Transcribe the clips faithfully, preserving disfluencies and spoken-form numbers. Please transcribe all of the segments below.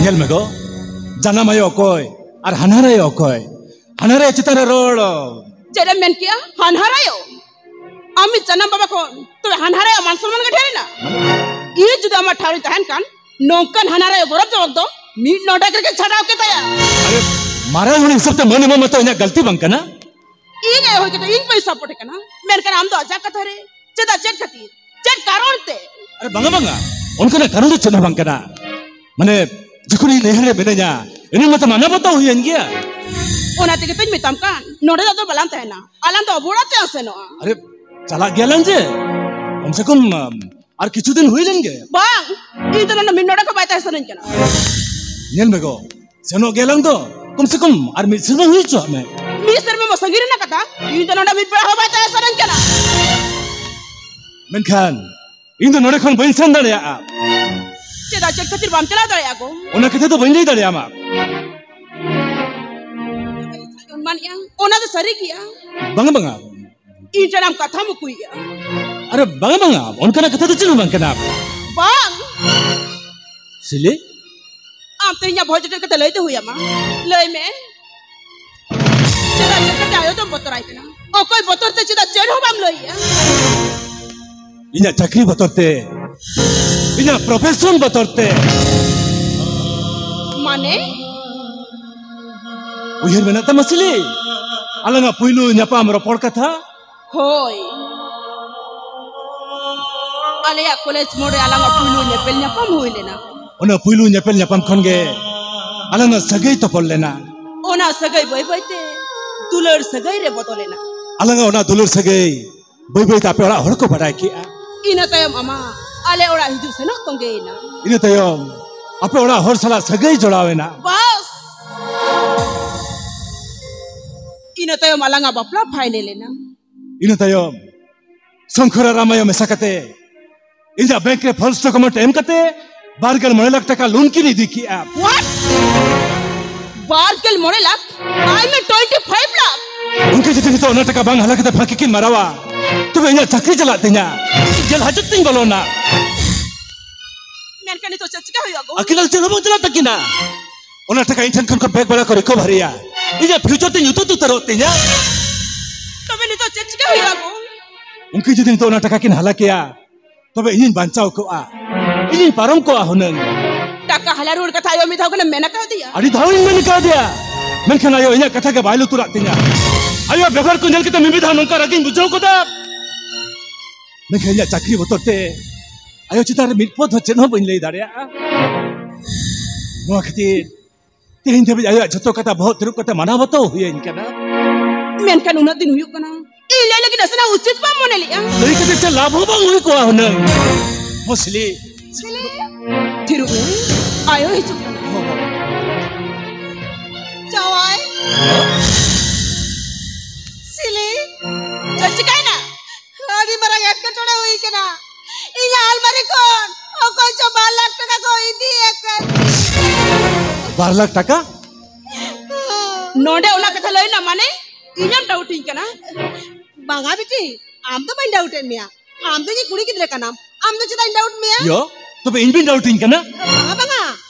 ᱧᱮᱞ ᱢᱮ ᱜᱚ, ᱡᱟᱱᱟᱢ ᱟᱭᱳ ᱚᱠᱚᱭ ᱟᱨ ᱦᱟᱱᱦᱟᱨ ᱟᱭᱳ ᱚᱠᱚᱭ? ᱦᱟᱱᱦᱟᱨ ᱟᱭᱳ ᱪᱮᱛᱟᱱ ᱨᱮ ᱨᱚᱲ᱾ ᱪᱮᱫ ᱮᱢ ᱢᱮᱱ ᱠᱮᱜᱼᱟ? ᱦᱟᱱᱦᱟᱨ ᱟᱭᱳ? ᱟᱢᱤᱡ ᱡᱟᱱᱟᱢ ᱵᱟᱵᱟ ᱠᱷᱚᱱ ᱛᱚᱵᱮ ᱦᱟᱱᱦᱟᱨ ᱟᱭᱳ ᱢᱟᱱ ᱥᱚᱱᱢᱟᱱ ᱜᱮ ᱰᱷᱮᱨ ᱮᱱᱟ? ᱤᱧ ᱡᱩᱫᱤ ᱟᱢᱟᱜ ᱴᱷᱟᱶ ᱨᱤᱧ ᱛᱟᱦᱮᱱ ᱠᱷᱟᱱ, ᱱᱚᱝᱠᱟᱱ ᱦᱟᱱᱦᱟᱨ ᱟᱭᱳ ᱜᱚᱨᱚᱵ ᱡᱚᱱᱚᱠ ᱫᱚ ᱢᱤᱫ ᱱᱚᱰᱮᱠ ᱨᱮᱜᱮ ᱪᱷᱟᱰᱟᱣ ᱠᱮᱛᱟᱭᱟ᱾ ᱟᱨᱮ, ᱢᱟᱨᱟᱝ ᱦᱚᱲ ᱦᱤᱥᱟᱹᱵ ᱛᱮ ᱢᱟᱹᱱ ᱮᱢᱚᱜ ᱢᱟᱛᱚ ᱤᱧᱟᱹᱜ ᱜᱟᱹᱞᱛᱤ ᱵᱟᱝ ᱠᱟᱱᱟ᱾ ᱤᱧ ᱟᱭᱳ ᱦᱩᱭ ᱠᱟᱛᱮ ᱤᱧ ᱵᱟᱹᱧ ᱥᱟᱯᱳᱨᱴ ᱮ ᱠᱟᱱᱟ, ᱢᱮᱱᱠᱷᱟᱱ ᱟᱢ ᱫᱚ ᱟᱡᱟᱜ ᱠᱟᱛᱷᱟ ᱨᱮ ᱪᱮᱫᱟᱜ? ᱪᱮᱫ ᱠᱷᱟᱹᱛᱤᱨ? ᱪᱮᱫ ᱠᱟᱨᱚᱱ ᱛᱮ? ᱟᱨᱮ ᱵᱟᱝᱟ, ᱵᱟᱝᱟ, ᱚᱱᱠᱟᱱᱟᱜ ᱠᱟᱨᱚᱱ ᱫᱚ ᱪᱮᱫ ᱦᱚᱸ ᱵᱟᱝ ᱠᱟᱱᱟ᱾ ᱢᱟᱱᱮ, ᱡᱚᱠᱷᱚᱱ ᱤᱧ ᱱᱟᱹᱭᱦᱟᱹᱨ ᱨᱮ ᱢᱤᱱᱟᱹᱧᱟ, ᱤᱱᱟᱹ ᱢᱟᱛᱚ ᱢᱟᱱᱟᱣ ᱵᱟᱛᱟᱣ ᱦᱩᱭᱮᱱ ᱜᱮᱭᱟ᱾ ᱚᱱᱟ ᱛᱮᱜᱮ ᱛᱚᱧ ᱢᱮᱛᱟᱢ ᱠᱟᱱ, ᱱᱚᱰᱮ ᱫᱚ ᱟᱫᱚ ᱵᱟᱞᱟᱝ ᱛᱟᱦᱮᱱᱟ, ᱟᱞᱟᱝ ᱫᱚ ᱟᱵᱚ ᱚᱲᱟᱜ ᱛᱮᱞᱟᱝ ᱥᱮᱱᱚᱜᱼᱟ᱾ ᱟᱨᱮ, ᱪᱟᱞᱟᱜ ᱜᱮᱭᱟᱞᱟᱝ ᱡᱮ, ᱠᱚᱢ ᱥᱮ ᱠᱚᱢ, ᱟᱢ, ᱟᱨ ᱠᱤᱪᱷᱩ ᱫᱤᱱ ᱦᱩᱭ ᱞᱮᱱ ᱜᱮ᱾ ᱵᱟᱝ, ᱤᱧ ᱫᱚ ᱱᱚᱰᱮ ᱢᱤᱫ ᱱᱚᱰᱮᱠ ᱦᱚᱸ ᱵᱟᱭ ᱛᱟᱦᱮᱸ ᱥᱟᱱᱟᱧ ᱠᱟᱱᱟ᱾ ᱧᱮᱞ ᱢᱮ ᱜᱚ, ᱥᱮᱱᱚᱜ ᱜᱮᱭᱟᱞᱟᱝ ᱫᱚ, ᱠᱚᱢ ᱥᱮ ᱠᱚᱢ ᱟᱨ ᱢᱤᱫ ᱥᱮᱨᱢᱟ ᱦᱩᱭ ᱦᱚᱪᱚᱣᱟᱜ ᱢᱮ᱾ ᱢᱤᱫ ᱥᱮᱨᱢᱟ ᱢᱟ ᱥᱟᱺᱜᱤᱧ ᱨᱮᱱᱟᱜ ᱠᱟᱛᱷᱟ, ᱤᱧ ᱫᱚ ᱱᱚᱰᱮ ᱢᱤᱫ ᱵᱮᱲᱟ ᱦᱚᱸ ᱵᱟᱭ ᱛᱟᱦᱮᱸ ᱥᱟᱱᱟᱧ ᱠᱟᱱᱟ᱾ ᱢᱮᱱᱠᱷᱟᱱ ᱤᱧ ᱫᱚ ᱱᱚᱰᱮ ᱠᱷᱚᱱ ᱵᱟᱹᱧ ᱥᱮᱱ ᱫᱟᱲᱮᱭᱟᱜᱼᱟ᱾ ᱪᱮᱫᱟᱜ, ᱪᱮᱫ ᱠᱷᱟᱹᱛᱤᱨ ᱵᱟᱢ ᱪᱟᱞᱟᱣ ᱫᱟᱲᱮᱭᱟᱜᱼᱟ ᱜᱚ? ᱚᱱᱟ ᱠᱟᱛᱷᱟ ᱫᱚ ᱵᱟᱹᱧ ᱞᱟᱹᱭ ᱫᱟᱲᱮᱭᱟᱢᱟ᱾ ᱚᱱᱟ ᱫᱚ ᱥᱟᱹᱨᱤ ᱜᱮᱭᱟ᱾ ᱵᱟᱝᱟ, ᱵᱟᱝᱟ᱾ ᱤᱧ ᱴᱷᱮᱱ ᱟᱢ ᱠᱟᱛᱷᱟᱢ ᱩᱠᱩᱭᱮᱜᱼᱟ᱾ ᱟᱨᱮ ᱵᱟᱝᱟ, ᱵᱟᱝᱟ, ᱚᱱᱠᱟᱱᱟᱜ ᱠᱟᱛᱷᱟ ᱫᱚ ᱪᱮᱫ ᱦᱚᱸ ᱵᱟᱝ ᱠᱟᱱᱟ᱾ ᱵᱟᱝ᱾ ᱥᱤᱞᱤ? ᱟᱢ ᱛᱮ ᱤᱧᱟᱜ ᱵᱚᱦᱚᱜ ᱡᱚᱴᱮᱫ ᱠᱟᱛᱮ ᱞᱟᱹᱭ ᱛᱮ ᱦᱩᱭ ᱟᱢᱟ᱾ ᱞᱟᱹᱭ ᱢᱮ, ᱪᱮᱫᱟᱜ, ᱪᱮᱫ ᱠᱟᱛᱮ ᱟᱭᱳ ᱫᱚᱢ ᱵᱚᱛᱚᱨᱟᱭ ᱠᱟᱱᱟ? ᱚᱠᱚᱭ ᱵᱚᱛᱚᱨ ᱛᱮ ᱪᱮᱫᱟᱜ ᱪᱮᱫ ᱦᱚᱸ ᱵᱟᱢ ᱞᱟᱹᱭᱮᱜᱼᱟ? ᱤᱧᱟᱜ ᱪᱟᱹᱠᱨᱤ ᱵᱚᱛᱚᱨ ᱛᱮ, ᱤᱧᱟᱜ ᱯᱨᱚᱯᱷᱮᱥᱚᱱ ᱵᱚᱛᱚᱨ ᱛᱮ᱾ ᱢᱟᱱᱮ? ᱩᱭᱦᱟᱹᱨ ᱢᱮᱱᱟᱜ ᱛᱟᱢᱟ ᱥᱤᱞᱤ, ᱟᱞᱟᱝᱟᱜ ᱯᱩᱭᱞᱩ ᱧᱟᱯᱟᱢ ᱨᱚᱯᱚᱲ ᱠᱟᱛᱷᱟ? ᱦᱳᱭ, ᱟᱞᱮᱭᱟᱜ ᱠᱚᱞᱮᱡᱽ ᱢᱳᱲ ᱨᱮ ᱟᱞᱟᱝᱟᱜ ᱯᱩᱭᱞᱩ ᱧᱮᱯᱮᱞ ᱧᱟᱯᱟᱢ ᱦᱩᱭ ᱞᱮᱱᱟ᱾ ᱚᱱᱟ ᱯᱩᱭᱞᱩ ᱧᱮᱯᱮᱞ ᱧᱟᱯᱟᱢ ᱠᱷᱚᱱ ᱜᱮ ᱟᱞᱟᱝᱟᱜ ᱥᱟᱹᱜᱟᱹᱭ ᱛᱚᱯᱚᱞ ᱞᱮᱱᱟ᱾ ᱚᱱᱟ ᱥᱟᱹᱜᱟᱹᱭ ᱵᱟᱹᱭ ᱵᱟᱹᱭ ᱛᱮ ᱫᱩᱞᱟᱹᱲ ᱥᱟᱹᱜᱟᱹᱭ ᱨᱮ ᱵᱚᱫᱚᱞ ᱮᱱᱟ᱾ ᱟᱞᱟᱝᱟᱜ ᱚᱱᱟ ᱫᱩᱞᱟᱹᱲ ᱥᱟᱹᱜᱟᱹᱭ ᱵᱟᱹᱭ ᱵᱟᱹᱭ ᱛᱮ ᱟᱯᱮ ᱚᱲᱟᱜ ᱦᱚᱲ ᱠᱚ ᱵᱟᱰᱟᱭ ᱠᱮᱜᱼᱟ᱾ ᱤᱱᱟᱹ ᱛᱟᱭᱚᱢ ᱟᱢᱟᱜ ᱟᱞᱮ ᱚᱲᱟᱜ ᱦᱤᱡᱩᱜ ᱥᱮᱱᱚᱜ ᱛᱚᱸᱜᱮᱭᱮᱱᱟ᱾ ᱤᱱᱟᱹ ᱛᱟᱭᱚᱢ ᱟᱯᱮ ᱚᱲᱟᱜ ᱦᱚᱲ ᱥᱟᱞᱟᱜ ᱥᱟᱹᱜᱟᱹᱭ ᱡᱚᱲᱟᱣ ᱮᱱᱟ᱾ ᱵᱟᱥ! ᱤᱱᱟᱹ ᱛᱟᱭᱚᱢ ᱟᱞᱟᱝᱟᱜ ᱵᱟᱯᱞᱟ ᱯᱷᱟᱭᱱᱮᱞ ᱮᱱᱟ᱾ ᱤᱱᱟᱹ ᱛᱟᱭᱚᱢ ᱥᱚᱝᱠᱷᱚᱨ ᱟᱨ ᱨᱟᱢᱟᱭᱚ ᱢᱮᱥᱟ ᱠᱟᱛᱮ ᱤᱧᱟᱜ ᱵᱮᱝᱠ ᱨᱮ ᱯᱷᱚᱞᱥ ᱰᱚᱠᱩᱢᱮᱱᱴ ᱮᱢ ᱠᱟᱛᱮ ᱵᱟᱨ ᱜᱮᱞ ᱢᱚᱬᱮ ᱞᱟᱠᱷ ᱴᱟᱠᱟ ᱞᱳᱱ ᱠᱤᱱ ᱤᱫᱤ ᱠᱮᱜᱼᱟ᱾ What? ᱵᱟᱨ ᱜᱮᱞ ᱢᱚᱬᱮ lakh? I mean twenty five lakh. ᱩᱱᱠᱤᱱ ᱡᱩᱫᱤ ᱱᱤᱛᱚᱜ ᱚᱱᱟ ᱴᱟᱠᱟ ᱵᱟᱝ ᱦᱟᱞᱟ ᱠᱟᱛᱮ ᱯᱷᱟᱸᱠᱤ ᱠᱤᱱ ᱢᱟᱨᱟᱣᱟ, ᱛᱚᱵᱮ ᱤᱧᱟᱜ ᱪᱟᱹᱠᱨᱤ ᱪᱟᱞᱟᱜ ᱛᱤᱧᱟ, ᱡᱮᱞ ᱦᱟᱡᱚᱛ ᱛᱤᱧ ᱵᱚᱞᱚᱱᱟ᱾ ᱢᱮᱱᱠᱷᱟᱱ ᱱᱤᱛᱚᱜ ᱪᱮᱫ ᱪᱤᱠᱟ ᱦᱩᱭᱩᱜᱼᱟ ᱜᱚ? ᱟᱹᱠᱤᱱᱟᱜ ᱪᱮᱫ ᱦᱚᱸ ᱵᱟᱝ ᱪᱟᱞᱟᱜ ᱛᱟᱹᱠᱤᱱᱟ᱾ ᱚᱱᱟ ᱴᱟᱠᱟ ᱤᱧ ᱴᱷᱮᱱ ᱠᱷᱚᱱ ᱠᱚ ᱵᱮᱜᱽ ᱵᱟᱲᱟ ᱠᱚ ᱨᱤᱠᱚᱵᱷᱟᱨᱤᱭᱟ᱾ ᱤᱧᱟᱹᱜ ᱯᱷᱤᱭᱩᱪᱟᱨ ᱛᱮ ᱧᱩᱛᱟᱹᱛ ᱩᱛᱟᱹᱨᱚᱜ ᱛᱤᱧᱟ᱾ ᱛᱚᱵᱮ ᱱᱤᱛᱚᱜ ᱪᱮᱫ ᱪᱤᱠᱟ ᱦᱩᱭᱩᱜᱼᱟ ᱜᱚ? ᱩᱱᱠᱤᱱ ᱡᱩᱫᱤ ᱱᱤᱛᱚᱜ ᱚᱱᱟ ᱴᱟᱠᱟ ᱠᱤᱱ ᱦᱟᱞᱟ ᱠᱮᱭᱟ, ᱛᱚᱵᱮ ᱤᱧᱤᱧ ᱵᱟᱧᱪᱟᱣ ᱠᱚᱜᱼᱟ, ᱤᱧᱤᱧ ᱯᱟᱨᱚᱢ ᱠᱚᱜᱼᱟ ᱦᱩᱱᱟᱹᱝ᱾ ᱴᱟᱠᱟ ᱦᱟᱞᱟ ᱨᱩᱣᱟᱹᱲ ᱠᱟᱛᱷᱟ ᱟᱭᱳ ᱢᱤᱫ ᱫᱷᱟᱣ ᱜᱟᱱᱮᱢ ᱢᱮᱱ ᱠᱟᱣᱫᱮᱭᱟ? ᱟᱹᱰᱤ ᱫᱷᱟᱣ ᱤᱧ ᱢᱮᱱ ᱠᱟᱣᱫᱮᱭᱟ, ᱢᱮᱱᱠᱷᱟᱱ ᱟᱭᱳ ᱤᱧᱟᱹᱜ ᱠᱟᱛᱷᱟ ᱜᱮ ᱵᱟᱭ ᱞᱩᱛᱩᱨᱟᱜ ᱛᱤᱧᱟ᱾ ᱟᱭᱳ ᱵᱮᱵᱚᱦᱟᱨ ᱠᱚ ᱧᱮᱞ ᱠᱟᱛᱮ ᱢᱤᱢᱤᱫ ᱫᱷᱟᱣ ᱱᱚᱝᱠᱟ ᱨᱟᱹᱜᱤᱧ ᱵᱩᱡᱷᱟᱹᱣ ᱜᱚᱫᱟ᱾ ᱢᱮᱱᱠᱷᱟᱱ ᱤᱧᱟᱹᱜ ᱪᱟᱹᱠᱨᱤ ᱵᱚᱛᱚᱨ ᱛᱮ ᱟᱭᱳ ᱪᱮᱛᱟᱱ ᱨᱮ ᱢᱤᱫ ᱯᱚᱫ ᱦᱚᱸ ᱪᱮᱫ ᱦᱚᱸ ᱵᱟᱹᱧ ᱞᱟᱹᱭ ᱫᱟᱲᱮᱭᱟᱜᱼᱟ᱾ ᱱᱚᱣᱟ ᱠᱷᱟᱹᱛᱤᱨ ᱛᱮᱦᱮᱧ ᱫᱷᱟᱹᱵᱤᱡ ᱟᱭᱳᱣᱟᱜ ᱡᱷᱚᱛᱚ ᱠᱟᱛᱷᱟ ᱵᱚᱦᱚᱜ ᱛᱤᱨᱩᱵ ᱠᱟᱛᱮ ᱢᱟᱱᱟᱣ ᱵᱟᱛᱟᱣ ᱦᱩᱭᱟᱹᱧ ᱠᱟᱱᱟ᱾ ᱢᱮᱱᱠᱷᱟᱱ ᱩᱱᱟᱹᱜ ᱫᱤᱱ ᱦᱩᱭᱩᱜ ᱠᱟᱱᱟ, ᱤᱧ ᱞᱟᱹᱭ ᱞᱟᱹᱜᱤᱫ ᱱᱟᱥᱮᱱᱟᱜ ᱩᱪᱤᱛ ᱵᱟᱢ ᱢᱚᱱᱮ ᱞᱮᱫᱼᱟ᱾ ᱞᱟᱹᱭ ᱠᱟᱛᱮ ᱪᱮᱫ ᱞᱟᱵᱷ ᱦᱚᱸ ᱵᱟᱝ ᱦᱩᱭ ᱠᱚᱜᱼᱟ ᱦᱩᱱᱟᱹᱝ᱾ ᱢᱚᱥᱞᱤ᱾ ᱛᱷᱤᱨᱚᱜ ᱢᱮ, ᱟᱭᱳ ᱦᱤᱡᱩᱜ ᱠᱟᱱᱟ᱾ ᱡᱟᱶᱟᱭ᱾ ᱥᱤᱞᱤ᱾ ᱪᱮᱫ ᱪᱤᱠᱟᱭᱮᱱᱟ? ᱟᱹᱰᱤ ᱢᱟᱨᱟᱝ ᱮᱴᱠᱮᱴᱚᱬᱮ ᱦᱩᱭ ᱠᱟᱱᱟ᱾ ᱤᱧᱟᱹᱜ ᱟᱞᱢᱟᱨᱤ ᱠᱷᱚᱱ ᱚᱠᱚᱭ ᱪᱚ ᱵᱟᱨ ᱞᱟᱠᱷ ᱴᱟᱠᱟ ᱠᱚ ᱤᱫᱤ ᱟᱠᱟᱫ᱾ ᱵᱟᱨ ᱞᱟᱠᱷ ᱴᱟᱠᱟ? ᱱᱚᱰᱮ ᱚᱱᱟ ᱠᱟᱛᱷᱟ ᱞᱟᱹᱭ ᱨᱮᱱᱟᱜ ᱢᱟᱱᱮ ᱤᱧᱮᱢ ᱰᱟᱣᱩᱴᱤᱧ ᱠᱟᱱᱟ? ᱵᱟᱝᱟ ᱵᱤᱴᱤ, ᱟᱢ ᱫᱚ ᱵᱟᱹᱧ ᱰᱟᱣᱩᱴᱮᱫ ᱢᱮᱭᱟ᱾ ᱟᱢ ᱫᱚ ᱤᱧᱤᱡ ᱠᱩᱲᱤ ᱜᱤᱫᱽᱨᱟᱹ ᱠᱟᱱᱟᱢ, ᱟᱢ ᱫᱚ ᱪᱮᱫᱟᱜ ᱤᱧ ᱰᱟᱣᱩᱴ ᱢᱮᱭᱟ? ᱭᱚ, ᱛᱚᱵᱮ ᱤᱧ ᱵᱤᱱ ᱰᱟᱣᱩᱴᱤᱧ ᱠᱟᱱᱟ? ᱵᱟᱝᱟ, ᱵᱟᱝᱟ,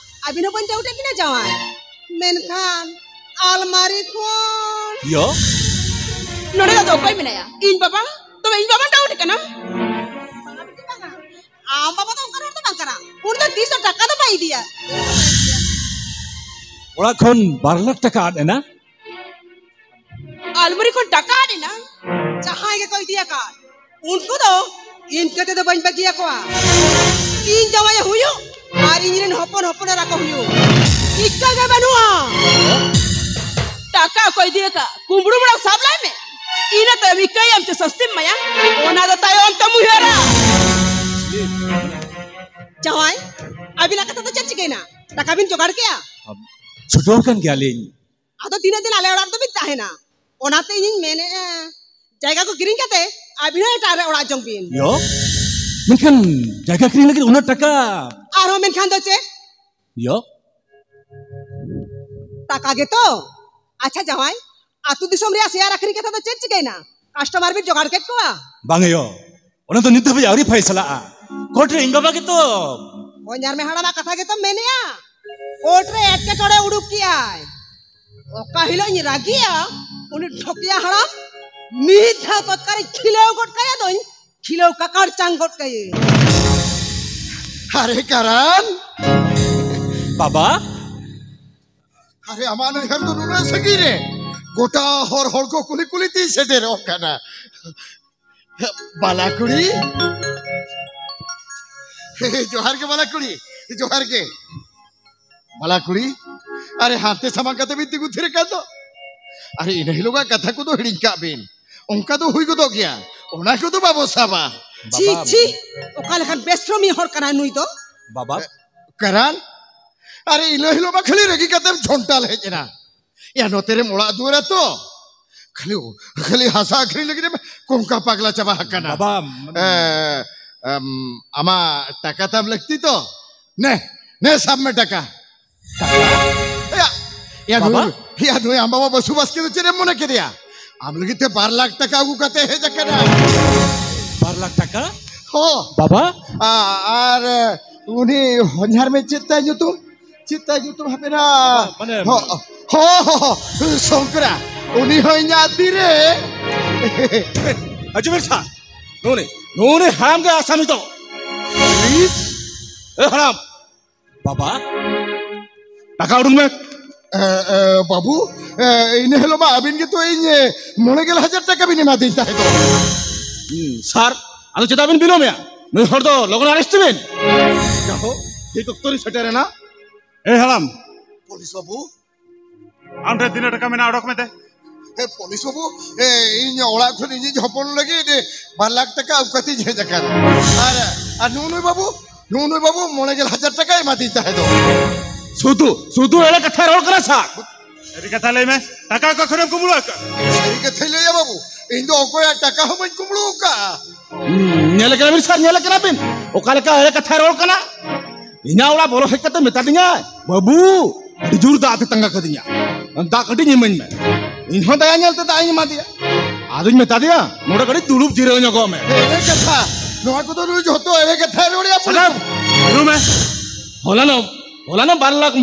ᱟᱹᱵᱤᱱ ᱦᱚᱸ ᱵᱟᱹᱧ ᱰᱟᱣᱩᱴᱮᱫ ᱵᱤᱱᱟ ᱡᱟᱶᱟᱭ, ᱢᱮᱱᱠᱷᱟᱱ ᱟᱞᱢᱟᱨᱤ ᱠᱷᱚᱱ᱾ ᱭᱚ, ᱱᱚᱰᱮ ᱫᱚ ᱚᱠᱚᱭ ᱢᱮᱱᱟᱭᱟ? ᱤᱧ ᱵᱟᱵᱟ? ᱛᱚᱵᱮ ᱤᱧ ᱵᱟᱵᱟᱢ ᱰᱟᱣᱩᱴ ᱠᱟᱱᱟ? ᱵᱟᱝᱟ ᱵᱤᱴᱤ, ᱵᱟᱝᱟ᱾ ᱟᱢ ᱵᱟᱵᱟ ᱫᱚ ᱚᱱᱠᱟᱱ ᱦᱚᱲ ᱫᱚ ᱵᱟᱝ ᱠᱟᱱᱟ᱾ ᱩᱱᱤ ᱫᱚ ᱛᱤᱥ ᱦᱚᱸ ᱴᱟᱠᱟ ᱫᱚ ᱵᱟᱭ ᱤᱫᱤᱭᱟ᱾ ᱚᱲᱟᱜ ᱠᱷᱚᱱ ᱵᱟᱨ ᱞᱟᱠᱷ ᱴᱟᱠᱟ ᱟᱫ ᱮᱱᱟ? ᱟᱞᱢᱟᱨᱤ ᱠᱷᱚᱱ ᱴᱟᱠᱟ ᱟᱫ ᱮᱱᱟ? ᱡᱟᱦᱟᱸᱭ ᱜᱮᱠᱚ ᱤᱫᱤ ᱟᱠᱟᱫ, ᱩᱱᱠᱩ ᱫᱚ ᱤᱱᱠᱟᱹ ᱛᱮᱫᱚ ᱵᱟᱹᱧ ᱵᱟᱹᱜᱤᱭᱟᱠᱚᱣᱟ᱾ ᱤᱧ ᱡᱟᱶᱟᱭᱮ ᱦᱩᱭᱩᱜ ᱟᱨ ᱤᱧ ᱨᱮᱱ ᱦᱚᱯᱚᱱ ᱦᱚᱯᱚᱱ ᱮᱨᱟ ᱠᱚ ᱦᱩᱭᱩᱜ, ᱤᱠᱟᱹ ᱜᱮ ᱵᱟᱹᱱᱩᱜᱼᱟ᱾ ᱴᱟᱠᱟ ᱚᱠᱚᱭ ᱤᱫᱤ ᱟᱠᱟᱫ, ᱠᱩᱢᱵᱽᱲᱩ ᱢᱟᱲᱟᱝ ᱥᱟᱵ ᱞᱟᱭ ᱢᱮ, ᱤᱱᱟᱹ ᱛᱟᱭᱚᱢ ᱤᱠᱟᱹᱭᱟᱢ ᱪᱮ ᱥᱟᱹᱥᱛᱤᱢ ᱮᱢᱟᱭᱟ, ᱚᱱᱟ ᱫᱚ ᱛᱟᱭᱚᱢ ᱛᱮᱢ ᱩᱭᱦᱟᱹᱨᱟ᱾ ᱡᱟᱶᱟᱭ, ᱟᱹᱵᱤᱱᱟᱜ ᱠᱟᱛᱷᱟ ᱫᱚ ᱪᱮᱫ ᱪᱤᱠᱟᱹᱭᱮᱱᱟ? ᱴᱟᱠᱟ ᱵᱤᱱ ᱡᱚᱜᱟᱲ ᱠᱮᱜᱼᱟ? ᱪᱷᱩᱴᱟᱹᱣ ᱟᱠᱟᱱ ᱜᱮᱭᱟᱞᱤᱧ᱾ ᱟᱫᱚ ᱛᱤᱱᱟᱹᱜ ᱫᱤᱱ ᱟᱞᱮ ᱚᱲᱟᱜ ᱨᱮᱫᱚ ᱵᱤᱱ ᱛᱟᱦᱮᱱᱟ? ᱚᱱᱟᱛᱮ ᱤᱧᱤᱧ ᱢᱮᱱᱮᱫᱼᱟ, ᱡᱟᱭᱜᱟ ᱠᱚ ᱠᱤᱨᱤᱧ ᱠᱟᱛᱮ ᱟᱹᱵᱤᱱ ᱦᱚᱸ ᱮᱴᱟᱜ ᱨᱮ ᱚᱲᱟᱜ ᱡᱚᱝ ᱵᱤᱱ᱾ ᱭᱚ, ᱢᱮᱱᱠᱷᱟᱱ ᱡᱟᱭᱜᱟ ᱠᱤᱨᱤᱧ ᱞᱟᱹᱜᱤᱫ ᱩᱱᱟᱹᱜ ᱴᱟᱠᱟ? ᱟᱨᱦᱚᱸ ᱢᱮᱱᱠᱷᱟᱱ ᱫᱚ ᱪᱮᱫ? ᱭᱚ, ᱴᱟᱠᱟ ᱜᱮᱛᱚ᱾ ᱟᱪᱪᱷᱟ ᱡᱟᱶᱟᱭ, ᱟᱹᱛᱩ ᱫᱤᱥᱚᱢ ᱨᱮᱭᱟᱜ ᱥᱮᱭᱟᱨ ᱟᱹᱠᱷᱨᱤᱧ ᱠᱟᱛᱷᱟ ᱫᱚ ᱪᱮᱫ ᱪᱤᱠᱟᱹᱭᱮᱱᱟ? ᱠᱟᱥᱴᱚᱢᱟᱨ ᱵᱤᱱ ᱡᱚᱜᱟᱲ ᱠᱮᱫ ᱠᱚᱣᱟ? ᱵᱟᱝ ᱭᱚ, ᱚᱱᱟ ᱫᱚ ᱱᱤᱛ ᱫᱷᱟᱹᱵᱤᱡ ᱟᱹᱣᱨᱤ ᱯᱷᱟᱭᱥᱟᱞᱟᱜᱼᱟ᱾ ᱠᱳᱨᱴ ᱨᱮ ᱤᱧ ᱵᱟᱵᱟ ᱜᱮᱛᱚ ᱦᱚᱧᱦᱟᱨ ᱢᱮ ᱦᱟᱲᱟᱢᱟᱜ ᱠᱟᱛᱷᱟ ᱜᱮᱛᱚᱢ ᱢᱮᱱᱮᱜᱼᱟ᱾ ᱠᱳᱨᱴ ᱨᱮ ᱮᱴᱠᱮᱴᱚᱬᱮ ᱩᱰᱩᱠ ᱠᱮᱜᱼᱟᱭ᱾ ᱚᱠᱟ ᱦᱤᱞᱳᱜ ᱤᱧ ᱨᱟᱹᱜᱤᱜᱼᱟ, ᱩᱱᱤ ᱰᱷᱚᱠᱤᱭᱟ ᱦᱟᱲᱟᱢ ᱢᱤᱫ ᱫᱷᱟᱣ ᱛᱚᱛᱠᱟᱨᱤᱧ ᱠᱷᱤᱞᱟᱹᱣ ᱜᱚᱫ ᱠᱟᱭᱟ ᱫᱚᱧ, ᱠᱷᱤᱞᱟᱹᱣ ᱠᱟᱠᱟᱲ ᱪᱟᱝ ᱜᱚᱫ ᱠᱟᱭᱟᱹᱧ᱾ ᱟᱨᱮ ᱠᱟᱨᱟᱱ! ᱵᱟᱵᱟ! ᱟᱨᱮ, ᱟᱢᱟᱜ ᱱᱟᱹᱭᱦᱟᱹᱨ ᱫᱚ ᱱᱩᱱᱟᱹᱜ ᱥᱟᱺᱜᱤᱧ ᱨᱮ, ᱜᱚᱴᱟ ᱦᱚᱨ ᱦᱚᱲ ᱠᱚ ᱠᱩᱞᱤ ᱠᱩᱞᱤ ᱛᱤᱧ ᱥᱮᱴᱮᱨᱚᱜ ᱠᱟᱱᱟ᱾ ᱵᱟᱞᱟ ᱠᱩᱲᱤ, ᱡᱚᱦᱟᱨ ᱜᱮ ᱵᱟᱞᱟ ᱠᱩᱲᱤ, ᱡᱚᱦᱟᱨ ᱜᱮ᱾ ᱵᱟᱞᱟ ᱠᱩᱲᱤ, ᱟᱨᱮ ᱦᱟᱱᱛᱮ ᱥᱟᱢᱟᱝ ᱠᱟᱛᱮ ᱵᱤᱱ ᱛᱤᱸᱜᱩ ᱛᱷᱤᱨ ᱟᱠᱟᱱ ᱫᱚ᱾ ᱟᱨᱮ ᱤᱱᱟᱹ ᱦᱤᱞᱳᱜᱟᱜ ᱠᱟᱛᱷᱟ ᱠᱚᱫᱚ ᱦᱤᱲᱤᱧ ᱠᱟᱜ ᱵᱤᱱ, ᱚᱱᱠᱟ ᱫᱚ ᱦᱩᱭ ᱜᱚᱫᱚᱜ ᱜᱮᱭᱟ, ᱚᱱᱟ ᱠᱚᱫᱚ ᱵᱟᱵᱚ ᱥᱟᱵᱟ᱾ ᱪᱷᱤ, ᱵᱟᱵᱟ᱾ ᱪᱷᱤ, ᱚᱠᱟ ᱞᱮᱠᱟᱱ ᱵᱮᱥᱨᱚᱢᱤ ᱦᱚᱲ ᱠᱟᱱᱟᱭ ᱱᱩᱭ ᱫᱚ? ᱵᱟᱵᱟ᱾ ᱠᱟᱨᱟᱱ, ᱟᱨᱮ ᱤᱱᱟᱹ ᱦᱤᱞᱳᱜ ᱢᱟ ᱠᱷᱟᱹᱞᱤ ᱨᱟᱹᱜᱤ ᱠᱟᱛᱮᱢ ᱡᱷᱚᱱᱴᱟᱞ ᱦᱮᱡ ᱮᱱᱟ᱾ ᱭᱟ, ᱱᱚᱛᱮ ᱨᱮᱢ ᱚᱲᱟᱜ ᱫᱩᱣᱟᱹᱨᱟ ᱛᱚ, ᱠᱷᱟᱹᱞᱤ, ᱠᱷᱟᱹᱞᱤ ᱦᱟᱥᱟ ᱟᱹᱠᱷᱨᱤᱧ ᱞᱟᱹᱜᱤᱫ ᱮᱢ ᱠᱚᱝᱠᱟ ᱯᱟᱜᱽᱞᱟ ᱪᱟᱵᱟ ᱟᱠᱟᱱᱟ᱾ ᱵᱟᱵᱟ᱾ ᱮ, ᱮᱢ, ᱟᱢᱟᱜ ᱴᱟᱠᱟ ᱛᱟᱢ ᱞᱟᱹᱠᱛᱤ ᱛᱚ? ᱱᱮ, ᱱᱮ, ᱥᱟᱵ ᱢᱮ ᱴᱟᱠᱟ᱾ ᱴᱟᱠᱟ? ᱭᱟ, ᱭᱟ, ᱵᱟᱵᱟ? ᱱᱩᱭ, ᱭᱟ, ᱱᱩᱭ ᱟᱢ ᱵᱟᱵᱟ ᱵᱟᱹᱥᱩ ᱵᱟᱥᱠᱮ ᱫᱚ ᱪᱮᱫ ᱮᱢ ᱢᱚᱱᱮ ᱠᱮᱫᱮᱭᱟ? ᱟᱢ ᱞᱟᱹᱜᱤᱫ ᱛᱮ ᱵᱟᱨ ᱞᱟᱠᱷ ᱴᱟᱠᱟ ᱟᱹᱜᱩ ᱠᱟᱛᱮ ᱦᱮᱡ ᱟᱠᱟᱱᱟ᱾ ᱵᱟᱨ ᱞᱟᱠᱷ ᱴᱟᱠᱟ? ᱦᱚᱸ᱾ ᱵᱟᱵᱟ? ᱟ-, ᱟᱨ ᱩᱱᱤ ᱦᱚᱧᱦᱟᱨ ᱢᱮ ᱪᱮᱫ ᱛᱟᱭ ᱧᱩᱛᱩᱢ? ᱪᱮᱫ ᱛᱟᱭ ᱧᱩᱛᱩᱢ ᱦᱟᱯᱮᱱᱟ? ᱢᱟᱱᱮ ᱦᱚ-, ᱦᱚ-, ᱦᱚ-, ᱦᱚ-, ᱥᱚᱝᱠᱨᱟ, ᱩᱱᱤ ᱦᱚᱸ ᱤᱧᱟᱜ ᱛᱤᱨᱮ᱾ ᱟᱡᱩᱵᱮᱨ ᱥᱟ, ᱱᱩᱱᱤ, ᱱᱩᱱᱤ ᱦᱟᱲᱟᱢ ᱜᱮ ᱟᱥᱟᱢᱤ ᱫᱚ᱾ ᱯᱩᱞᱤᱥ? ᱮ ᱦᱟᱲᱟᱢ, ᱵᱟᱵᱟ, ᱴᱟᱠᱟ ᱩᱰᱩᱝ ᱢᱮ᱾ ᱮ, ᱮ, ᱵᱟᱹᱵᱩ, ᱮ, ᱤᱱᱟᱹ ᱦᱤᱞᱳᱜ ᱢᱟ ᱟᱹᱵᱤᱱ ᱜᱮᱛᱚ ᱤᱧ, ᱮ, ᱢᱚᱬᱮ ᱜᱮᱞ ᱦᱟᱡᱟᱨ ᱴᱟᱠᱟ ᱵᱤᱱ ᱮᱢᱟᱫᱤᱧ ᱛᱟᱦᱮᱸ ᱫᱚ᱾ ᱦᱩᱸ, ᱥᱟᱨ, ᱟᱫᱚ ᱪᱮᱫᱟᱜ ᱵᱤᱱ ᱵᱤᱞᱚᱢᱮᱜᱼᱟ? ᱱᱩᱭ ᱦᱚᱲ ᱫᱚ ᱞᱚᱜᱚᱱ ᱟᱨᱮᱥᱴ ᱵᱤᱱ᱾ ᱡᱟᱦᱳ, ᱴᱷᱤᱠ ᱚᱠᱛᱚ ᱨᱤᱧ ᱥᱮᱴᱮᱨᱮᱱᱟ᱾ ᱮ ᱦᱟᱲᱟᱢ᱾ ᱯᱩᱞᱤᱥ ᱵᱟᱹᱵᱩ᱾ ᱟᱢ ᱴᱷᱮᱱ ᱛᱤᱱᱟᱹᱜ ᱴᱟᱠᱟ ᱢᱮᱱᱟᱜᱼᱟ, ᱚᱰᱚᱠ ᱢᱮ ᱫᱮ᱾ ᱮ, ᱯᱩᱞᱤᱥ ᱵᱟᱹᱵᱩ, ᱮ, ᱤᱧ ᱚᱲᱟᱜ ᱠᱷᱚᱱ ᱤᱧᱤᱡ ᱦᱚᱯᱚᱱ ᱞᱟᱹᱜᱤᱫ, ᱮ, ᱵᱟᱨ ᱞᱟᱠᱷ ᱴᱟᱠᱟ ᱟᱹᱜᱩ ᱠᱟᱛᱮᱧ ᱦᱮᱡ ᱟᱠᱟᱱᱟ᱾ ᱟᱨ, ᱟᱨ ᱱᱩᱜᱼᱩ ᱱᱩᱭ ᱵᱟᱹᱵᱩ, ᱱᱩᱜᱼᱩ ᱱᱩᱭ ᱵᱟᱹᱵᱩ ᱢᱚᱬᱮ ᱜᱮᱞ ᱦᱟᱡᱟᱨ ᱴᱟᱠᱟᱭ ᱮᱢᱟᱫᱤᱧ ᱛᱟᱦᱮᱸ ᱫᱚ᱾ ᱥᱩᱫᱷᱩ, ᱥᱩᱫᱷᱩ ᱮᱲᱮ ᱠᱟᱛᱷᱟᱭ ᱨᱚᱲ ᱠᱟᱱᱟ ᱥᱟᱨ᱾ ᱥᱟᱹᱨᱤ ᱠᱟᱛᱷᱟ ᱞᱟᱹᱭ ᱢᱮ, ᱴᱟᱠᱟ ᱚᱠᱟ ᱠᱷᱚᱱᱮᱢ ᱠᱩᱢᱵᱽᱲᱩ ᱟᱠᱟᱫ? ᱥᱟᱹᱨᱤ ᱠᱟᱛᱷᱟᱧ ᱞᱟᱹᱭᱟ ᱵᱟᱹᱵᱩ, ᱤᱧ ᱫᱚ ᱚᱠᱚᱭᱟᱜ ᱴᱟᱠᱟ ᱦᱚᱸ ᱵᱟᱹᱧ ᱠᱩᱢᱵᱽᱲᱩ ᱟᱠᱟᱫᱼᱟ᱾ ᱦᱩᱸ, ᱧᱮᱞ ᱠᱟᱱᱟ ᱵᱤᱱ ᱥᱟᱨ, ᱧᱮᱞ ᱠᱟᱱᱟ ᱵᱤᱱ ᱚᱠᱟ ᱞᱮᱠᱟ ᱮᱲᱮ ᱠᱟᱛᱷᱟᱭ ᱨᱚᱲ ᱠᱟᱱᱟ᱾ ᱤᱧᱟᱜ ᱚᱲᱟᱜ ᱵᱚᱞᱚ ᱦᱮᱡ ᱠᱟᱛᱮ ᱢᱮᱛᱟ ᱫᱤᱧᱟᱭ, "ᱵᱟᱹᱵᱩ, ᱟᱹᱰᱤ ᱡᱳᱨ ᱫᱟᱜ ᱛᱮ ᱛᱟᱸᱜᱟ ᱠᱟᱫᱤᱧᱟ, ᱫᱟᱜ ᱠᱟᱹᱴᱤᱡ ᱤᱢᱟᱹᱧ ᱢᱮ᱾" ᱤᱧ ᱦᱚᱸ ᱫᱟᱭᱟ ᱧᱮᱞ ᱛᱮ ᱫᱟᱜ ᱤᱧ ᱮᱢᱟ ᱫᱮᱭᱟ᱾ ᱟᱫᱚᱧ ᱢᱮᱛᱟ ᱫᱮᱭᱟ, "ᱱᱚᱰᱮ ᱠᱟᱹᱴᱤᱡ ᱫᱩᱲᱩᱵ ᱡᱤᱨᱟᱹᱣ ᱧᱚᱜᱚᱜ ᱢᱮ᱾" ᱮᱲᱮ ᱠᱟᱛᱷᱟ, ᱱᱚᱣᱟ ᱠᱚᱫᱚ ᱱᱩᱭ ᱡᱷᱚᱛᱚ ᱮᱲᱮ ᱠᱟᱛᱷᱟᱭ ᱨᱚᱲᱮᱜᱼᱟ᱾ ᱥᱟᱱᱟᱢ᱾ ᱧᱮᱞ ᱢᱮ, ᱦᱚᱞᱟᱱᱚᱜ, ᱦᱚᱞᱟᱱᱚᱜ ᱵᱟᱨ ᱞᱟᱠᱷ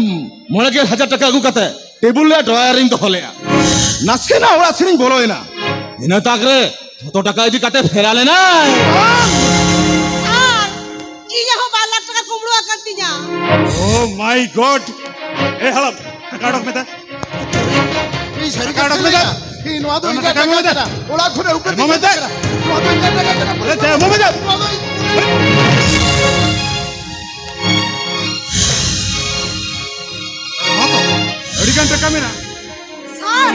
ᱢᱚᱬᱮ ᱜᱮᱞ ᱦᱟᱡᱟᱨ ᱴᱟᱠᱟ ᱟᱹᱜᱩ ᱠᱟᱛᱮ ᱴᱮᱵᱩᱞ ᱨᱮ ᱰᱨᱚᱭᱟᱨ ᱨᱤᱧ ᱫᱚᱦᱚ ᱞᱮᱫᱼᱟ᱾ ᱱᱟᱥᱮᱱᱟᱜ ᱚᱲᱟᱜ ᱥᱮᱫ ᱤᱧ ᱵᱚᱞᱚᱭᱮᱱᱟ, ᱤᱱᱟᱹ ᱛᱟᱠ ᱨᱮ ᱡᱷᱚᱛᱚ ᱴᱟᱠᱟ ᱤᱫᱤ ᱠᱟᱛᱮ ᱯᱷᱮᱨᱟ ᱞᱮᱱᱟᱭ᱾ ᱥᱟᱨ, ᱤᱧᱟᱹᱜ ᱦᱚᱸ ᱵᱟᱨ ᱞᱟᱠᱷ ᱴᱟᱠᱟ ᱠᱩᱢᱵᱽᱲᱩ ᱟᱠᱟᱱ ᱛᱤᱧᱟ᱾ Oh my God! ᱮ ᱦᱟᱲᱟᱢ, ᱴᱟᱠᱟ ᱚᱰᱚᱠ ᱢᱮ᱾ ᱤᱧ ᱥᱟᱹᱨᱤ ᱠᱟᱛᱷᱟ ᱞᱟᱹᱭᱟ᱾ ᱤᱧ ᱱᱚᱣᱟ ᱫᱚ ᱤᱧᱟᱹᱜ ᱴᱟᱠᱟ ᱠᱟᱱᱟ᱾ ᱚᱲᱟᱜ ᱠᱷᱚᱱ ᱟᱹᱜᱩ ᱠᱟᱛᱮ ᱮᱢᱚᱜ ᱢᱮ᱾ ᱱᱚᱣᱟ ᱫᱚ ᱤᱧᱟᱹᱜ ᱴᱟᱠᱟ ᱠᱟᱱᱟ᱾ ᱮ, ᱫᱮ, ᱮᱢᱚᱜ ᱢᱮ᱾ ᱱᱚᱣᱟ ᱫᱚ ᱤᱧ ᱱᱚᱣᱟ ᱫᱚ ᱟᱹᱰᱤ ᱜᱟᱱ ᱴᱟᱠᱟ ᱢᱮᱱᱟᱜᱼᱟ᱾ ᱥᱟᱨ,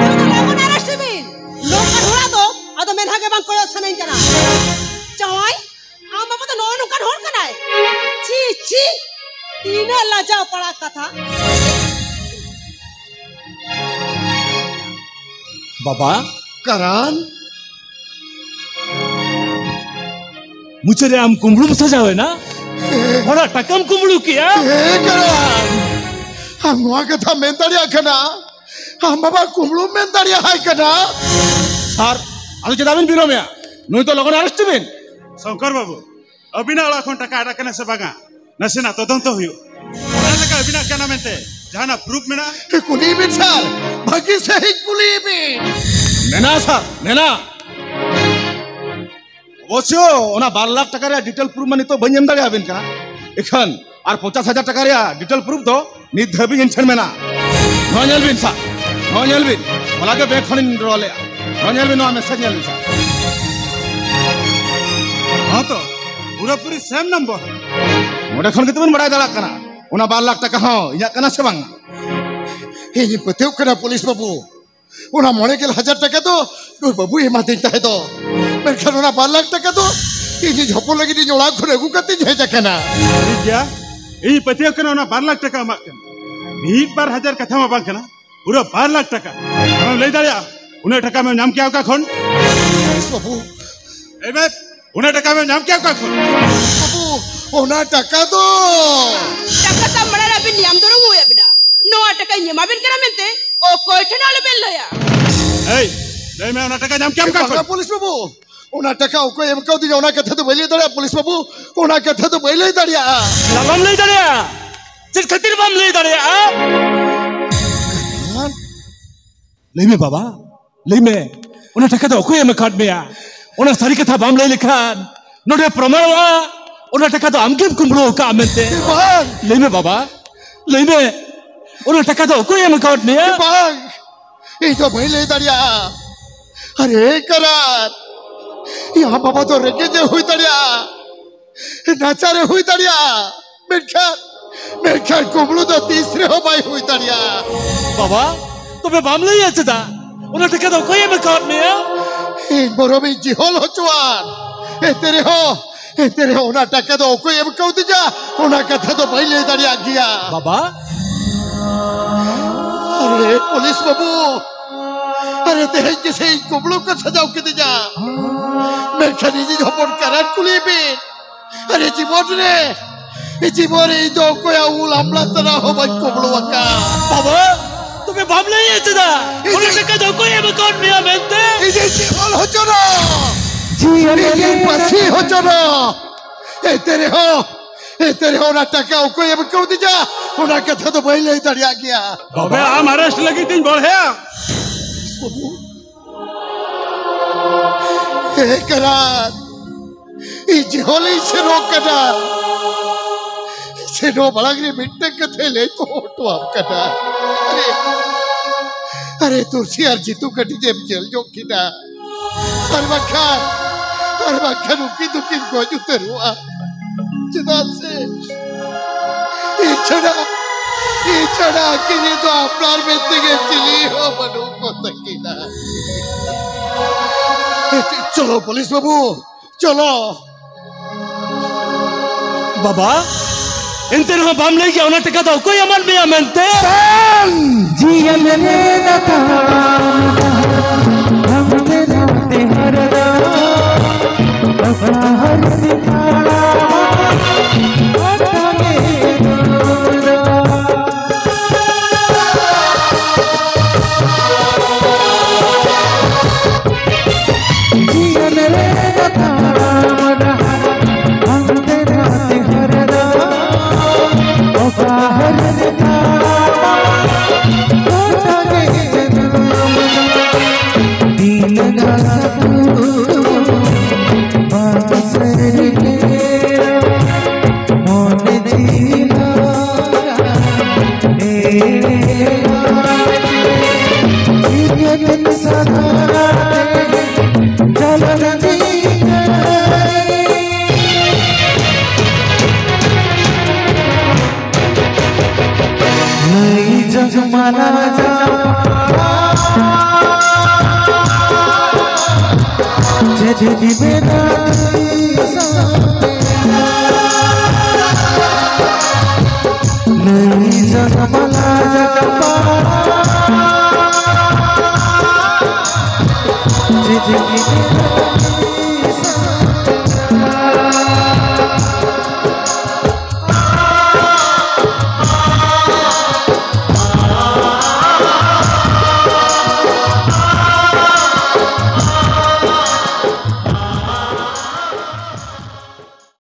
ᱱᱩᱭ ᱫᱚ ᱞᱚᱜᱚᱱ arrest ᱵᱤᱱ᱾ ᱱᱚᱝᱠᱟᱱ ᱦᱚᱲ ᱫᱚ ᱟᱫᱚ ᱢᱮᱫᱦᱟ ᱜᱮ ᱵᱟᱝ ᱠᱚᱭᱚᱜ ᱥᱟᱱᱟᱧ ᱠᱟᱱᱟ᱾ ᱡᱟᱶᱟᱭ, ᱟᱢ ᱵᱟᱵᱟ ᱫᱚ ᱱᱚᱜᱼᱚ ᱱᱚᱝᱠᱟᱱ ᱦᱚᱲ ᱠᱟᱱᱟᱭ? ᱪᱷᱤ, ᱪᱷᱤ, ᱛᱤᱱᱟᱹᱜ ᱞᱟᱡᱟᱣ ᱯᱟᱲᱟ ᱠᱟᱛᱷᱟ᱾ ᱵᱟᱵᱟ᱾ ᱠᱟᱨᱟᱱ᱾ ᱢᱩᱪᱟᱹᱫ ᱨᱮ ᱟᱢ ᱠᱩᱢᱵᱽᱲᱩᱢ ᱥᱟᱡᱟᱣ ᱮᱱᱟ? ᱦᱮᱸ᱾ ᱦᱚᱲᱟᱜ ᱴᱟᱠᱟᱢ ᱠᱩᱢᱵᱽᱲᱩ ᱠᱮᱜᱼᱟ? ᱦᱮᱸ, ᱠᱟᱨᱟᱱ᱾ ᱟᱢ ᱱᱚᱣᱟ ᱠᱟᱛᱷᱟᱢ ᱢᱮᱱ ᱫᱟᱲᱮᱭᱟᱜ ᱠᱟᱱᱟ? ᱟᱢ ᱵᱟᱵᱟ ᱠᱩᱢᱵᱽᱲᱩᱢ ᱢᱮᱱ ᱫᱟᱲᱮᱭᱟᱭ ᱠᱟᱱᱟ? ᱥᱟᱨ, ᱟᱫᱚ ᱪᱮᱫᱟᱜ ᱵᱤᱱ ᱵᱤᱞᱚᱢᱮᱜᱼᱟ? ᱱᱩᱭ ᱫᱚ ᱞᱚᱜᱚᱱ arrest ᱵᱤᱱ᱾ ᱥᱚᱝᱠᱚᱨ ᱵᱟᱹᱵᱩ, ᱟᱹᱵᱤᱱᱟᱜ ᱚᱲᱟᱜ ᱠᱷᱚᱱ ᱴᱟᱠᱟ ᱟᱫ ᱟᱠᱟᱱᱟ ᱥᱮ ᱵᱟᱝᱟ, ᱱᱟᱥᱮᱱᱟᱜ ᱛᱚᱫᱚᱱᱛᱚ ᱦᱩᱭᱩᱜ᱾ ᱚᱠᱟ ᱞᱮᱠᱟ ᱟᱹᱵᱤᱱᱟᱜ ᱠᱟᱱᱟ ᱢᱮᱱᱛᱮ ᱡᱟᱦᱟᱱᱟᱜ proof ᱢᱮᱱᱟᱜᱼᱟ? ᱮ, ᱠᱩᱞᱤᱭᱮ ᱵᱤᱱ ᱥᱟᱨ, ᱵᱷᱟᱹᱜᱤ ᱥᱟᱹᱦᱤᱡ ᱠᱩᱞᱤᱭᱮ ᱵᱤᱱ᱾ ᱢᱮᱱᱟᱜᱼᱟ ᱥᱟᱨ, ᱢᱮᱱᱟᱜᱼᱟ᱾ ᱚᱵᱚᱥᱥᱚ ᱚᱱᱟ ᱵᱟᱨ ᱞᱟᱠᱷ ᱴᱟᱠᱟ ᱨᱮᱭᱟᱜ detail proof ᱢᱟ ᱱᱤᱛᱚᱜ ᱵᱟᱹᱧ ᱮᱢ ᱫᱟᱲᱮᱭᱟᱵᱤᱱ ᱠᱟᱱᱟ, ᱮᱠᱷᱟᱱ ᱟᱨ ᱯᱚᱧᱪᱟᱥ ᱦᱟᱡᱟᱨ ᱴᱟᱠᱟ ᱨᱮᱭᱟᱜ detail proof ᱫᱚ ᱱᱤᱛ ᱫᱷᱟᱹᱵᱤᱡ ᱤᱧ ᱴᱷᱮᱱ ᱢᱮᱱᱟᱜᱼᱟ᱾ ᱱᱚᱣᱟ ᱧᱮᱞ ᱵᱤᱱ ᱥᱟᱨ, ᱱᱚᱣᱟ ᱧᱮᱞ ᱵᱤᱱ, ᱦᱚᱞᱟ ᱜᱮ bank ᱠᱷᱚᱱᱤᱧ draw ᱞᱮᱜᱼᱟ᱾ ᱱᱚᱣᱟ ᱧᱮᱞ ᱵᱤᱱ, ᱱᱚᱣᱟ message ᱧᱮᱞ ᱵᱤᱱ ᱥᱟᱨ᱾ ᱦᱚᱸ ᱛᱚ, ᱯᱩᱨᱟᱹᱯᱩᱨᱤ same number᱾ ᱱᱚᱰᱮ ᱠᱷᱚᱱ ᱜᱮᱛᱚ ᱵᱤᱱ ᱵᱟᱲᱟᱭ ᱫᱟᱲᱮᱭᱟᱜ ᱠᱟᱱᱟ ᱚᱱᱟ ᱵᱟᱨ ᱞᱟᱠᱷ ᱴᱟᱠᱟ ᱦᱚᱸ ᱤᱧᱟᱹᱜ ᱠᱟᱱᱟ ᱥᱮ ᱵᱟᱝ᱾ ᱤᱧᱤᱧ ᱯᱟᱹᱛᱭᱟᱹᱣ ᱠᱟᱱᱟ ᱯᱩᱞᱤᱥ ᱵᱟᱹᱵᱩ, ᱚᱱᱟ ᱢᱚᱬᱮ ᱜᱮᱞ ᱦᱟᱡᱟᱨ ᱴᱟᱠᱟ ᱫᱚ ᱱᱩᱭ ᱵᱟᱹᱵᱩᱭ ᱮᱢᱟᱫᱤᱧ ᱛᱟᱦᱮᱸ ᱫᱚ, ᱢᱮᱱᱠᱷᱟᱱ ᱚᱱᱟ ᱵᱟᱨ ᱞᱟᱠᱷ ᱴᱟᱠᱟ ᱫᱚ ᱤᱧᱤᱡ ᱦᱚᱯᱚᱱ ᱞᱟᱹᱜᱤᱫ ᱤᱧ ᱚᱲᱟᱜ ᱠᱷᱚᱱ ᱟᱹᱜᱩ ᱠᱟᱛᱮᱧ ᱦᱮᱡ ᱟᱠᱟᱱᱟ᱾ ᱴᱷᱤᱠ ᱜᱮᱭᱟ, ᱤᱧ ᱯᱟᱹᱛᱭᱟᱹᱣ ᱠᱟᱱᱟ ᱚᱱᱟ ᱵᱟᱨ ᱞᱟᱠᱷ ᱴᱟᱠᱟ ᱮᱢᱟᱜ ᱠᱟᱱᱟ᱾ ᱢᱤᱫ ᱵᱟᱨ ᱦᱟᱡᱟᱨ ᱠᱟᱛᱷᱟ ᱢᱟ ᱵᱟᱝ ᱠᱟᱱᱟ, ᱯᱩᱨᱟᱹ ᱵᱟᱨ ᱞᱟᱠᱷ ᱴᱟᱠᱟ᱾ ᱟᱢᱮᱢ ᱞᱟᱹᱭ ᱫᱟᱲᱮᱭᱟᱜᱼᱟ ᱩᱱᱟᱹᱜ ᱴᱟᱠᱟᱢ ᱧᱟᱢ ᱠᱮᱭᱟ ᱚᱠᱟ ᱠᱷᱚᱱ? ᱵᱟᱹᱵᱩ, ᱞᱟᱹᱭ ᱢᱮ, ᱩᱱᱟᱹᱜ ᱴᱟᱠᱟᱢ ᱧᱟᱢ ᱠᱮᱭᱟ ᱚᱠᱟ ᱠᱷᱚᱱ? ᱵᱟᱹᱵᱩ, ᱚᱱᱟ ᱴᱟᱠᱟ ᱫᱚ ᱴᱟᱠᱟ ᱥᱟᱵ ᱢᱟᱲᱟᱝ ᱨᱮ ᱟᱹᱵᱤᱱ ᱱᱤᱭᱟᱢ ᱫᱷᱚᱨᱚᱢ ᱦᱩᱭ ᱟᱹᱵᱤᱱᱟ᱾ ᱱᱚᱣᱟ ᱴᱟᱠᱟᱧ ᱮᱢᱟᱵᱤᱱ ᱠᱟᱱᱟ ᱢᱮᱱᱛᱮ ᱚᱠᱚᱭ ᱴᱷᱮᱱ ᱟᱞᱚᱵᱤᱱ ᱞᱟᱹᱭᱟ᱾ ᱮᱭ, ᱞᱟᱹᱭ ᱢᱮ, ᱚᱱᱟ ᱴᱟᱠᱟ ᱧᱟᱢ ᱠᱮᱭᱟᱢ ᱚᱠᱟ ᱵᱟᱝᱟ, ᱠᱷᱚᱱ? ᱯᱩᱞᱤᱥ ᱵᱟᱹᱵᱩ, ᱚᱱᱟ ᱴᱟᱠᱟ ᱚᱠᱚᱭ ᱮᱢ ᱠᱟᱣᱫᱤᱧᱟ, ᱚᱱᱟ ᱠᱟᱛᱷᱟ ᱫᱚ ᱵᱟᱹᱧ ᱞᱟᱹᱭ ᱫᱟᱲᱮᱭᱟᱜᱼᱟ ᱯᱩᱞᱤᱥ ᱵᱟᱹᱵᱩ, ᱚᱱᱟ ᱠᱟᱛᱷᱟ ᱫᱚ ᱵᱟᱹᱧ ᱞᱟᱹᱭ ᱫᱟᱲᱮᱭᱟᱜᱼᱟ᱾ ᱪᱮᱫᱟᱜ ᱵᱟᱢ ᱞᱟᱹᱭ ᱫᱟᱲᱮᱭᱟᱜᱼᱟ? ᱪᱮᱫ ᱠᱷᱟᱹᱛᱤᱨ ᱵᱟᱢ ᱞᱟᱹᱭ ᱫᱟᱲᱮᱭᱟᱜᱼᱟ? ᱞᱟᱹᱭ ᱢᱮ ᱵᱟᱵᱟ, ᱞᱟᱹᱭ ᱢᱮ, ᱚᱱᱟ ᱴᱟᱠᱟ ᱫᱚ ᱚᱠᱚᱭ ᱮᱢ ᱟᱠᱟᱫ ᱢᱮᱭᱟ? ᱚᱱᱟ ᱥᱟᱹᱨᱤ ᱠᱟᱛᱷᱟ ᱵᱟᱢ ᱞᱟᱹᱭ ᱞᱮᱠᱷᱟᱱ ᱱᱚᱰᱮ ᱯᱨᱚᱢᱟᱱᱚᱜᱼᱟ ᱚᱱᱟ ᱴᱟᱠᱟ ᱫᱚ ᱟᱢᱜᱮᱢ ᱠᱩᱢᱵᱽᱲᱩ ᱟᱠᱟᱫᱼᱟ ᱢᱮᱱᱛᱮ᱾ ᱵᱟᱝ᱾ ᱞᱟᱹᱭ ᱢᱮ ᱵᱟᱵᱟ, ᱞᱟᱹᱭ ᱢᱮ, ᱚᱱᱟ ᱴᱟᱠᱟ ᱫᱚ ᱚᱠᱚᱭ ᱮᱢ ᱟᱠᱟᱫ ᱢᱮᱭᱟ? ᱵᱟᱝ, ᱤᱧ ᱫᱚ ᱵᱟᱹᱧ ᱞᱟᱹᱭ ᱫᱟᱲᱮᱭᱟᱜᱼᱟ᱾ ᱟᱨᱮ ᱠᱟᱨᱟᱨ, ᱤᱧ ᱵᱟᱵᱟ ᱫᱚ ᱨᱮᱸᱜᱮᱡ ᱮ ᱦᱩᱭ ᱫᱟᱲᱮᱭᱟᱜᱼᱟ, ᱱᱟᱪᱟᱨ ᱮ ᱦᱩᱭ ᱫᱟᱲᱮᱭᱟᱜᱼᱟ, ᱢᱮᱱᱠᱷᱟᱱ, ᱢᱮᱱᱠᱷᱟᱱ ᱠᱩᱢᱵᱽᱲᱩ ᱫᱚ ᱛᱤᱥ ᱨᱮᱦᱚᱸ ᱵᱟᱭ ᱦᱩᱭ ᱫᱟᱲᱮᱭᱟᱜᱼᱟ᱾ ᱵᱟᱵᱟ, ᱛᱚᱵᱮ ᱵᱟᱢ ᱞᱟᱹᱭᱟ ᱪᱮᱫᱟᱜ? ᱚᱱᱟ ᱴᱟᱠᱟ ᱫᱚ ᱚᱠᱚᱭ ᱮᱢ ᱟᱠᱟᱫ ᱢᱮᱭᱟ? ᱤᱧ ᱵᱚᱨᱚᱢ ᱤᱧ ᱡᱤᱦᱚᱞ ᱦᱚᱪᱚᱣᱟᱱ, ᱮᱱᱛᱮ ᱨᱮᱦᱚᱸ, ᱮᱱᱛᱮ ᱨᱮᱦᱚᱸ ᱚᱱᱟ ᱴᱟᱠᱟ ᱫᱚ ᱚᱠᱚᱭ ᱮᱢ ᱠᱟᱣᱫᱤᱧᱟ, ᱚᱱᱟ ᱠᱟᱛᱷᱟ ᱫᱚ ᱵᱟᱹᱧ ᱞᱟᱹᱭ ᱫᱟᱲᱮᱭᱟᱜ ᱜᱮᱭᱟ᱾ ᱵᱟᱵᱟ? ᱟᱨᱮ ᱯᱩᱞᱤᱥ ᱵᱟᱹᱵᱩ, ᱟᱨᱮ ᱛᱮᱦᱮᱧ ᱜᱮᱥᱮ ᱤᱧ ᱠᱩᱢᱵᱽᱲᱩ ᱠᱚ ᱥᱟᱡᱟᱣ ᱠᱤᱫᱤᱧᱟ, ᱢᱮᱱᱠᱷᱟᱱ ᱤᱧᱤᱡ ᱦᱚᱯᱚᱱ ᱠᱟᱨᱟᱨ ᱠᱩᱞᱤ ᱵᱤᱱ, ᱟᱨᱮ ᱡᱤᱵᱚᱱ ᱨᱮ, ᱡᱤᱵᱚᱱ ᱨᱮ ᱤᱧ ᱫᱚ ᱚᱠᱚᱭᱟᱜ ᱩᱞ ᱟᱢᱞᱟ ᱛᱟᱱᱟ ᱦᱚᱸ ᱵᱟᱹᱧ ᱠᱩᱢᱵᱽᱲᱩ ᱟᱠᱟᱫ᱾ ᱵᱟᱵᱟ, ᱛᱚᱵᱮ ᱵᱟᱢ ᱞᱟᱹᱭᱟ ᱪᱮᱫᱟᱜ? ᱤᱧ ᱚᱱᱟ ᱴᱟᱠᱟ ᱫᱚ ᱚᱠᱚᱭ ᱮᱢ ᱟᱠᱟᱫ ᱢᱮᱭᱟ ᱢᱮᱱᱛᱮ? ᱤᱧᱤᱧ ᱡᱤᱦᱚᱞ ᱦᱚᱪᱚᱱᱟ, ᱤᱧᱤᱧ ᱯᱟᱹᱥᱤ ᱦᱚᱪᱚᱱᱟ, ᱮᱱᱛᱮ ᱨᱮᱦᱚᱸ, ᱮᱱᱛᱮ ᱨᱮᱦᱚᱸ ᱚᱱᱟ ᱴᱟᱠᱟ ᱚᱠᱚᱭ ᱮᱢ ᱠᱟᱣᱫᱤᱧᱟ, ᱚᱱᱟ ᱠᱟᱛᱷᱟ ᱫᱚ ᱵᱟᱹᱧ ᱞᱟᱹᱭ ᱫᱟᱲᱮᱭᱟᱜ ᱜᱮᱭᱟ᱾ ᱛᱚᱵᱮ ᱟᱢ ᱟᱨᱮᱥᱴ ᱞᱟᱹᱜᱤᱫ ᱤᱧ ᱵᱚᱲᱦᱮᱭᱟ᱾ ᱵᱟᱹᱵᱩ, ᱦᱮᱸ ᱠᱟᱱᱟ, ᱤᱧ ᱡᱤᱦᱚᱞᱤᱧ ᱥᱮᱱᱚᱜ ᱠᱟᱱᱟ᱾ ᱥᱮᱱᱚᱜ ᱢᱟᱲᱟᱝ ᱨᱮ ᱢᱤᱫᱴᱟᱝ ᱠᱟᱛᱷᱟᱧ ᱞᱟᱹᱭ ᱫᱚᱦᱚ ᱦᱚᱴᱚᱣᱟᱢ ᱠᱟᱱᱟ᱾ ᱟᱨᱮ, ᱟᱨᱮ, ᱛᱩᱞᱥᱤ ᱟᱨ ᱡᱤᱛᱩ ᱠᱟᱹᱴᱤᱡ ᱮᱢ ᱧᱮᱞ ᱧᱚᱜ ᱠᱤᱱᱟ᱾ ᱟᱨ ᱵᱟᱝᱠᱷᱟᱱ, ᱟᱨ ᱵᱟᱝᱠᱷᱟᱱ ᱩᱱᱠᱤᱱ ᱫᱚᱠᱤᱱ ᱜᱚᱡ ᱩᱛᱟᱹᱨᱚᱜᱼᱟ᱾ ᱪᱮᱫᱟᱜ ᱥᱮ ᱤᱧ ᱪᱷᱟᱲᱟ, ᱤᱧ ᱪᱷᱟᱲᱟ ᱟᱹᱠᱤᱱ ᱨᱮᱱ ᱫᱚ ᱟᱯᱱᱟᱨ ᱢᱮᱱᱛᱮ ᱜᱮ ᱪᱤᱞᱤ ᱦᱚᱸ ᱵᱟᱹᱱᱩᱜ ᱠᱚ ᱛᱟᱹᱠᱤᱱᱟ᱾ ᱪᱚᱞᱚ ᱯᱩᱞᱤᱥ ᱵᱟᱹᱵᱩ, ᱪᱚᱞᱚ᱾ ᱵᱟᱵᱟ, ᱮᱱᱛᱮ ᱨᱮᱦᱚᱸ ᱵᱟᱢ ᱞᱟᱹᱭ ᱜᱮᱭᱟ ᱚᱱᱟ ᱴᱟᱠᱟ ᱫᱚ ᱚᱠᱚᱭ ᱮᱢᱟᱫ ᱢᱮᱭᱟ ᱢᱮᱱᱛᱮ? ᱵᱟᱝ! ᱡᱤᱭᱚᱱ ᱨᱮ ᱱᱟᱛᱟᱢ ᱰᱟᱦᱟᱨ ᱦᱟᱱᱛᱮ ᱱᱟᱛᱮ ᱦᱟᱨ ᱫᱚ ᱚᱠᱟ ᱦᱚᱨ ᱛᱮ ᱛᱟᱲᱟᱢᱟ ᱚᱱᱟ ᱜᱮ ᱫᱩᱞ ᱫᱚ᱾ ᱡᱤᱭᱚᱱ ᱨᱮ ᱡᱚᱢᱟᱱᱟ ᱡᱟᱯᱟ ᱡᱮ ᱡᱩᱫᱤ ᱢᱮᱱᱟᱜ ᱞᱟᱹᱭ ᱡᱚᱢᱟᱱᱟ ᱡᱟᱯᱟ ᱡᱮ ᱡᱩᱫᱤ ᱢᱮᱱᱟᱜ